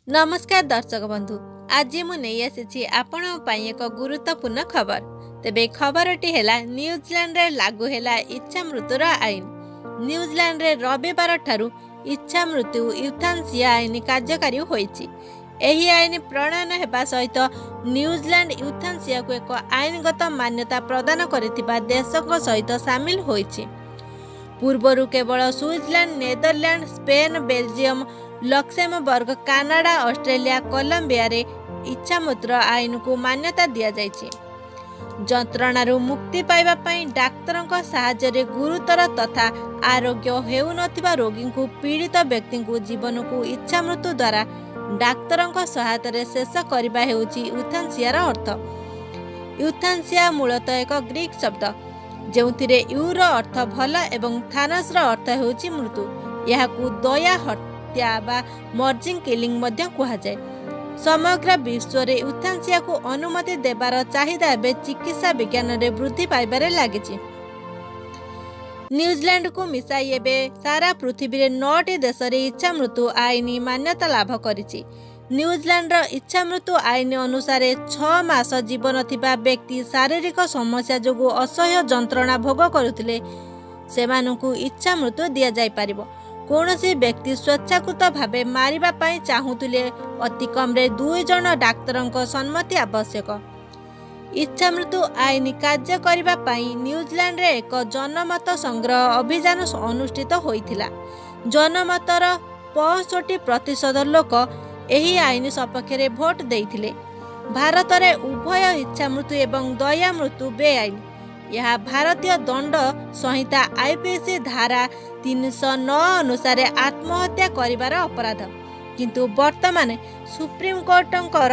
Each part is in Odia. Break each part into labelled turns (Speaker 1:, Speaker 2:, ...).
Speaker 1: ନମସ୍କାର ଦର୍ଶକ ବନ୍ଧୁ, ଆଜି ମୁଁ ନେଇ ଆସିଛି ଆପଣଙ୍କ ପାଇଁ ଏକ ଗୁରୁତ୍ୱପୂର୍ଣ୍ଣ ଖବର। ତେବେ ଖବରଟି ହେଲା, ନ୍ୟୁଜିଲାଣ୍ଡରେ ଲାଗୁ ହେଲା ଇଚ୍ଛା ମୃତ୍ୟୁର ଆଇନ। ନ୍ୟୁଜିଲାଣ୍ଡରେ ରବିବାର ଠାରୁ ଇଚ୍ଛା ମୃତ୍ୟୁ ୟୁଥାନସିଆ ଆଇନ କାର୍ଯ୍ୟକାରୀ ହୋଇଛି। ଏହି ଆଇନ ପ୍ରଣୟନ ହେବା ସହିତ ନ୍ୟୁଜିଲାଣ୍ଡ ୟୁଥାନସିଆକୁ ଏକ ଆଇନଗତ ମାନ୍ୟତା ପ୍ରଦାନ କରିଥିବା ଦେଶଙ୍କ ସହିତ ସାମିଲ ହୋଇଛି। ପୂର୍ବରୁ କେବଳ Switzerland, Netherland, Spain, Belgium, Luxembourg, Canada, Australia, କଲମ୍ବିଆରେ ଇଚ୍ଛାମୃତ୍ୟୁର ଆଇନକୁ ମାନ୍ୟତା ଦିଆଯାଇଛି। ଯନ୍ତ୍ରଣାରୁ ମୁକ୍ତି ପାଇବା ପାଇଁ ଡାକ୍ତରଙ୍କ ସାହାଯ୍ୟରେ ଗୁରୁତର ତଥା ଆରୋଗ୍ୟ ହେଉନଥିବା ରୋଗୀଙ୍କୁ, ପୀଡ଼ିତ ବ୍ୟକ୍ତିଙ୍କୁ ଜୀବନକୁ ଇଚ୍ଛାମୃତ୍ୟୁ ଦ୍ୱାରା ଡାକ୍ତରଙ୍କ ସହାୟତାରେ ଶେଷ କରିବା ହେଉଛି ୟୁଥାନସିଆର ଅର୍ଥ। ୟୁଥାନସିଆ ମୂଳତଃ ଏକ ଗ୍ରୀକ୍ ଶବ୍ଦ, ଯେଉଁଥିରେ your ଅର୍ଥ ଭଲ ଏବଂ ଥାନସର ଅର୍ଥ ହେଉଛି ମୃତ୍ୟୁ। ଏହାକୁ ଦୟା ହତ୍ୟା ବା ମର୍ସି କିଲିଂ ମଧ୍ୟ କୁହାଯାଏ। ସମଗ୍ର ବିଶ୍ୱରେ ୟୁଥାନସିଆକୁ ଅନୁମତି ଦେବାର ଚାହିଦା ଏବେ ଚିକିତ୍ସା ବିଜ୍ଞାନରେ ବୃଦ୍ଧି ପାଇବାରେ ଲାଗିଛି। ନ୍ୟୁଜିଲାଣ୍ଡକୁ ମିଶାଇ ଏବେ ସାରା ପୃଥିବୀରେ ନଅଟି ଦେଶରେ ଇଚ୍ଛାମୃତ୍ୟୁ ଆଇନ ମାନ୍ୟତା ଲାଭ କରିଛି। ନ୍ୟୁଜିଲାଣ୍ଡର ଇଚ୍ଛାମୃତ୍ୟୁ ଆଇନ ଅନୁସାରେ, 6 ମାସ ଜୀବନ ଥିବା ବ୍ୟକ୍ତି ଶାରୀରିକ ସମସ୍ୟା ଯୋଗୁଁ ଅସହ୍ୟ ଯନ୍ତ୍ରଣା ଭୋଗ କରୁଥିଲେ ସେମାନଙ୍କୁ ଇଚ୍ଛାମୃତ୍ୟୁ ଦିଆଯାଇପାରିବ। କୌଣସି ବ୍ୟକ୍ତି ସ୍ୱେଚ୍ଛାକୃତ ଭାବେ ମାରିବା ପାଇଁ ଚାହୁଁଥିଲେ ଅତି କମରେ ଦୁଇ ଜଣ ଡାକ୍ତରଙ୍କ ସମ୍ମତି ଆବଶ୍ୟକ। ଇଚ୍ଛାମୃତ୍ୟୁ ଆଇନ କାର୍ଯ୍ୟ କରିବା ପାଇଁ ନ୍ୟୁଜିଲାଣ୍ଡରେ ଏକ ଜନମତ ସଂଗ୍ରହ ଅଭିଯାନ ଅନୁଷ୍ଠିତ ହୋଇଥିଲା। ଜନମତର 65% ଲୋକ ଏହି ଆଇନ ସପକ୍ଷରେ ଭୋଟ ଦେଇଥିଲେ। ଭାରତରେ ଉଭୟ ଇଚ୍ଛାମୃତ୍ୟୁ ଏବଂ ଦୟା ମୃତ୍ୟୁ ବେଆଇନ। ଏହା ଭାରତୀୟ ଦଣ୍ଡ ସଂହିତା ଆଇପିସି ଧାରା 309 ଅନୁସାରେ ଆତ୍ମହତ୍ୟା କରିବାର ଅପରାଧ। କିନ୍ତୁ ବର୍ତ୍ତମାନ ସୁପ୍ରିମକୋର୍ଟଙ୍କର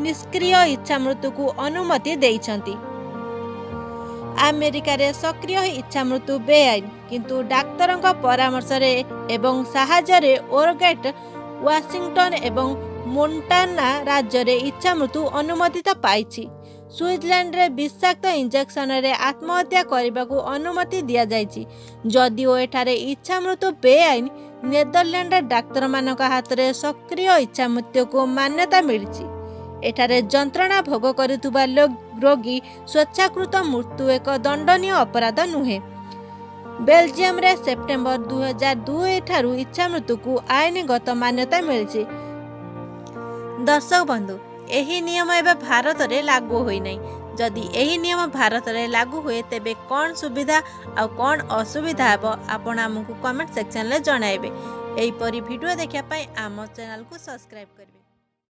Speaker 1: ନିଷ୍କ୍ରିୟ ଇଚ୍ଛାମୃତ୍ୟୁକୁ ଅନୁମତି ଦେଇଛନ୍ତି। ଆମେରିକାରେ ସକ୍ରିୟ ଇଚ୍ଛାମୃତ୍ୟୁ ବେଆଇନ, କିନ୍ତୁ ଡାକ୍ତରଙ୍କ ପରାମର୍ଶରେ ଏବଂ ସାହାଯ୍ୟରେ ଓରେଗନ୍, ୱାଶିଂଟନ ଏବଂ ମୋଣ୍ଟାନା ରାଜ୍ୟରେ ଇଚ୍ଛାମୃତ୍ୟୁ ଅନୁମୋଦିତ ପାଇଛି। ସୁଇଜରଲ୍ୟାଣ୍ଡରେ ବିଷାକ୍ତ ଇଞ୍ଜେକ୍ସନରେ ଆତ୍ମହତ୍ୟା କରିବାକୁ ଅନୁମତି ଦିଆଯାଇଛି, ଯଦିଓ ଏଠାରେ ଇଚ୍ଛାମୃତ୍ୟୁ ବେଆଇନ। ନେଦରଲ୍ୟାଣ୍ଡରେ ଡାକ୍ତରମାନଙ୍କ ହାତରେ ସକ୍ରିୟ ଇଚ୍ଛାମୃତ୍ୟୁକୁ ମାନ୍ୟତା ମିଳିଛି। ଏଠାରେ ଯନ୍ତ୍ରଣା ଭୋଗ କରୁଥିବା ରୋଗୀ ସ୍ୱେଚ୍ଛାକୃତ ମୃତ୍ୟୁ ଏକ ଦଣ୍ଡନୀୟ ଅପରାଧ ନୁହେଁ। ବେଲଜିୟମରେ ସେପ୍ଟେମ୍ବର 2002 ଠାରୁ ଇଚ୍ଛାମୃତ୍ୟୁକୁ ଆଇନଗତ ମାନ୍ୟତା ମିଳିଛି। ଦର୍ଶକ ବନ୍ଧୁ, ଏହି ନିୟମ ଏବେ ଭାରତରେ ଲାଗୁ ହୋଇନାହିଁ। ଯଦି ଏହି ନିୟମ ଭାରତରେ ଲାଗୁ ହୁଏ, ତେବେ କ'ଣ ସୁବିଧା ଆଉ କ'ଣ ଅସୁବିଧା ହେବ, ଆପଣ ଆମକୁ କମେଣ୍ଟ ସେକ୍ସନରେ ଜଣାଇବେ। ଏହିପରି ଭିଡ଼ିଓ ଦେଖିବା ପାଇଁ ଆମ ଚ୍ୟାନେଲକୁ ସବସ୍କ୍ରାଇବ୍ କରିବେ।